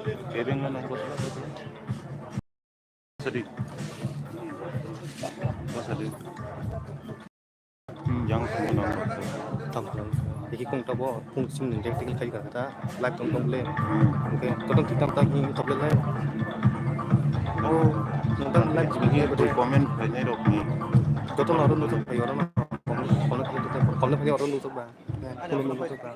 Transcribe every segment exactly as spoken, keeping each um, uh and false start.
Kebeng na nang. Sadi. Sadi. Hmm, yang semua nang. Tam tam. Iki kung tabo, kung sim nang jeng tinggi kai kata, live tong tong le. Hmm. Oke, totong kita tak ni top le. Oh, nang live jing ni. Comment khai nai rok ni. Totong aro nusuk khai aro na. Comment khai nai rok ni. Comment khai aro nusuk ba. Comment khai aro nusuk ba.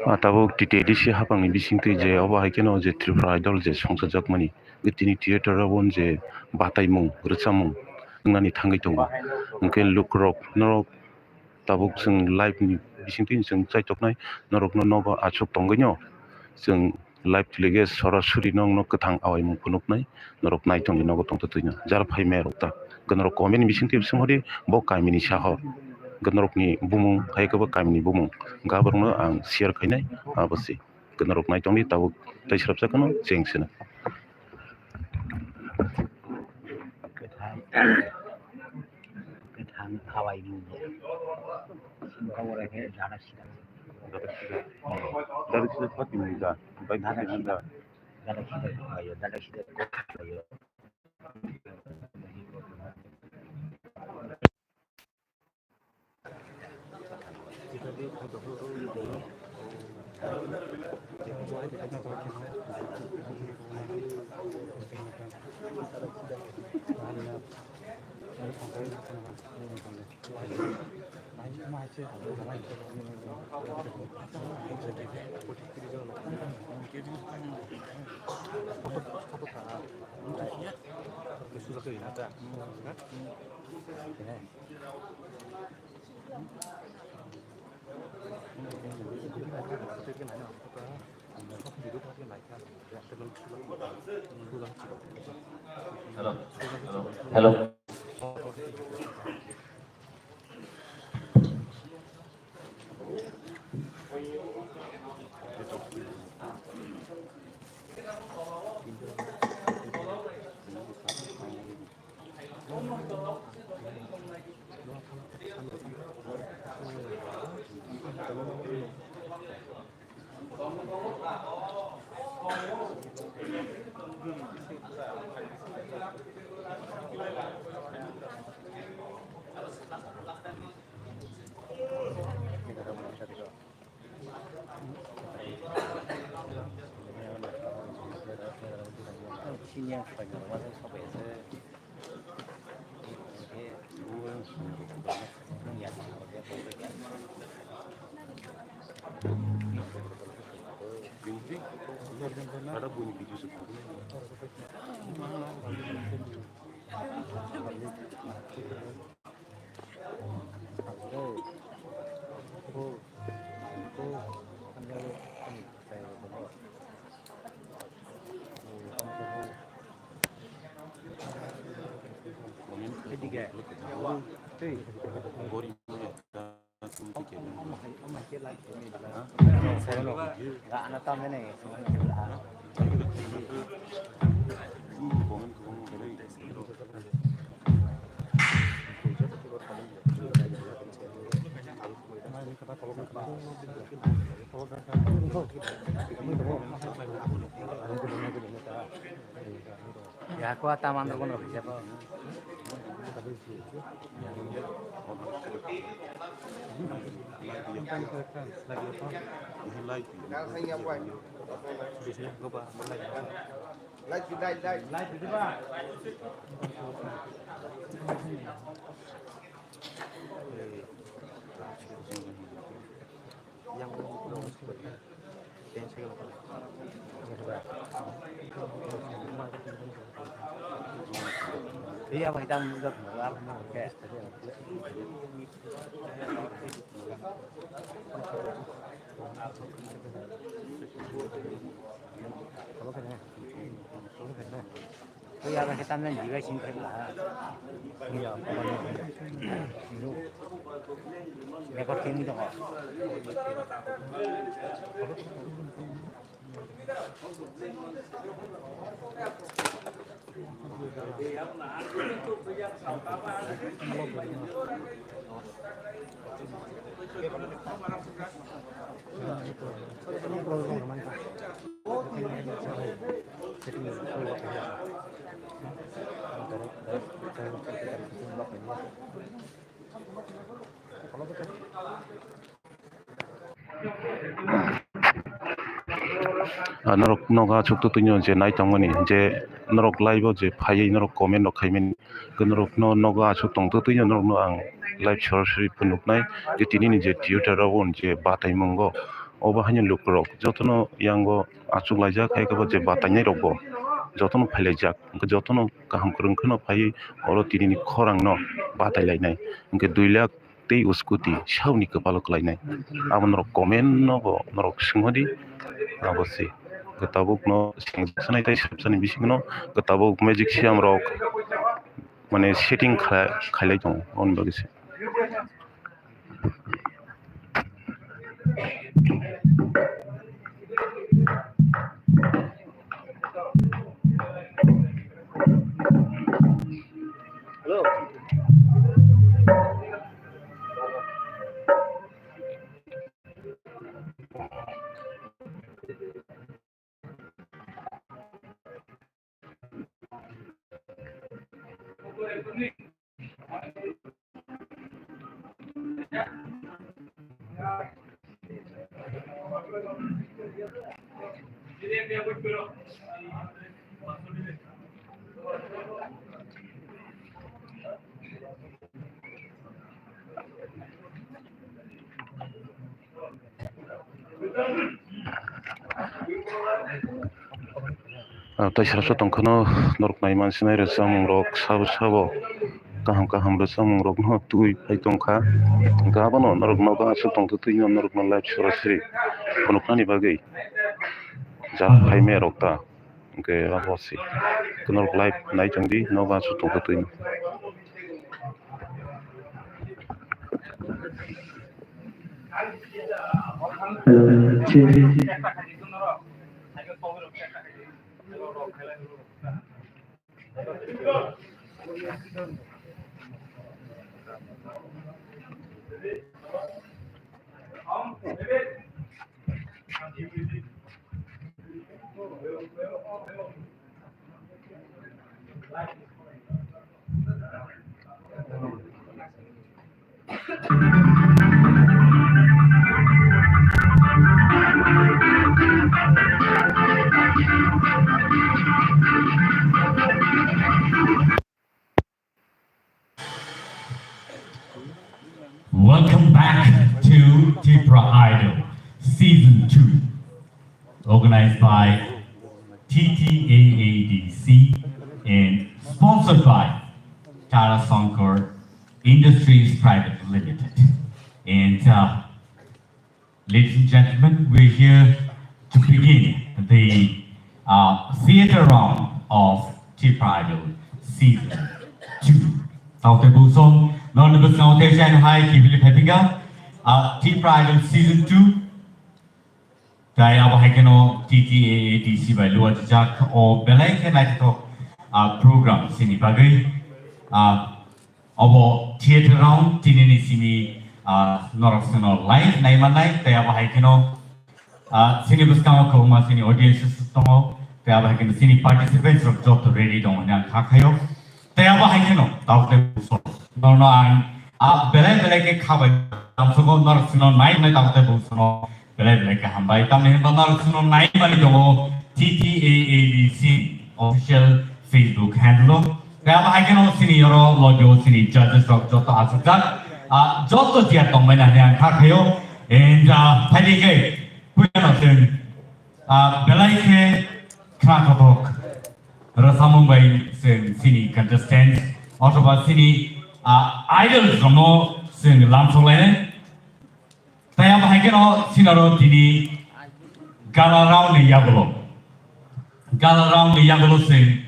Ah, tabuk T T A D C hapangni bisingtwi je obo hai kheno je Tripura Idol je songchajakmani, tini theater o bo je bataimung, rwchapmung wngnani thangwi tongo. Hwnkhe lukurok norok tabuk chwng live ni bisingtwi chwng chaitoknai, norokno nogo achuk tongwino chwng live telecast sorasori nokno kwthang awaimung phunuknai, norok naitongwi nogo tongtwtwino. Jara phaimaya rok ta, hwnkhe norok comment ni bisingtwi swngwdi bo kamini saho, hwnkhe norokni bumung hai khe bo kamini bumung, hwnkhe aborokno ang share khainai, abo se. Norok naitongdi tabuk tei srapsa kheno cheng sino. Kwthang, kwthang hawai mung. Sini kau orang ke dada sida. Dada sida. Dada sida pati mung da. Dada sida. Dada sida. Ayo, dada sida. Ayo. Hello. Hello. Ya, kua taman rok no kisa po. Iya, bai, tang nugak, nugak, nugak. Iya, bai, tang nugak, jibai sing khe, ha. Iya, record sing tongo. Ah, norok nogo aswk twtwino je nai tongmani, je norok live o je phaiwi norok comment rok khaimani, norok no nogo aswk tong twtwino norok no ang live sorasori phunuknai je tini ni je theater o je batai mungo, obo haino lukurok jotono yango aswk laijak, hai khe bo je batainai rok bo jotono phailaijak, hwnkhe jotono kaham kwrwng kheno phaiwi oro tini ni khorang no batai lainai, hwnkhe dui lakh tei o scooty sauni kwpalo kwlainai. Abo norok comment no bo norok swngmadi, abo se. Hwnkhe tabuk no sengjaksanai tei swrapsani bisingo no hwnkhe tabuk magic siyam rok mane setting kha-, khailai tongo, aboni bagwi se. Ah, tei srapsa tongkhano norok naimansinai rwchapmung rok sabo sabo kaham kaham rwchapmung rokno twi phai tongkha. Hwnkhe abono norok nogo aswk tongtwtwino norokno live sorasori phunuknani bagwi jak phaimaya rok ta. Hwnkhe abo se norok live nai tongdi nogo aswk tongtwtwino. Welcome back to Tipra Idol Season two, organized by T T A A D C and sponsored by Tara Sankar Industries Private Limited. And uh, Ladies and gentlemen, we're here to begin the uh, theater round of Tipra Idol Season two. Taute Buson, non bwskango tei jan hai kibili phepinga, uh, Tipra Idol Season two. Tai abo hai kheno T T A A D C bai luwa jijak o belai khe naithothok, uh, program sini bagwi. Uh, Obo theater round tinini simi, ah, norok sino live naimanai, tei abo hai kheno, ah, sini bwskango kwbangma sini audiences tongo, tei abo hai kheno sini participants rok joto ready tongo hinwi ang kha khaio. Tei abo hai kheno taukte buso. Norno ang, ah, belai belai khe khabai tamsoko norok sino nai nai taukte busono. Belai belai khe hambai. Tamni hwnba norok chwngno nai manwi tongo T T A A D C official Facebook handle-o. Tei abo hai kheno sini oro logi-o sini judges rok joto achukjak. Ah, joto chair tongmani hwnwi ang kha khaio. And, ah, phaidi khe puilano chwng, ah, belai khe khna kothok rwchapmung bai chwng sini contestants othoba sini, ah, idols rokno chwng lamsok lainai. Tei abo hai kheno sinaro tini gala round ni yagulo. Gala round ni yagulo chwng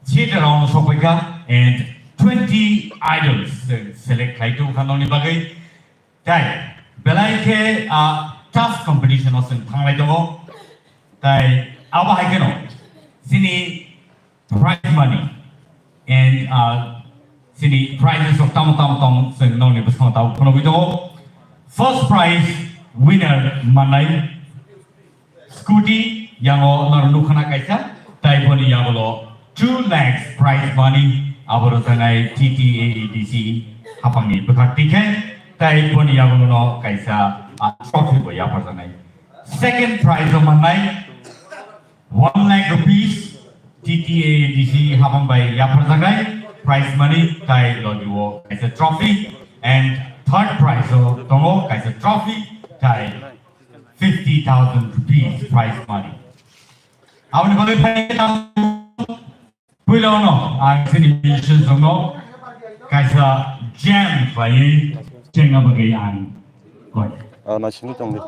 theater round sokpaikha and twenty idols chwng select khlai tongkha nokni bagwi. Tei belai khe, ah, tough competition o chwng thanglai tongo. Tei abo hai kheno chini prize money and, uh, chini prizes rok tamo tamo tong chwng nokni bwskango tabuk phunugwi tongo. First prize winner manai scooty, yango norok nukha na kaisa, tai boni yagulo two lakhs prize money abo rwjaknai T T A A D C haphangni bwkhak tikhe, tai boni yagulono kaisa, uh, trophy bo yapharjaknai. Second prize o manai one lakh rupees T T A A D C haphang bai yapharjaknai prize money tai logi-o kaisa trophy, and third prize o tongo kaisa trophy tai fifty thousand rupees prize money. Aboni bagwi phai puila ono ang chini musicians rokno kaisa jam khlaiwi chengna bagwi ang koi. Ah, naisingwi tongdi.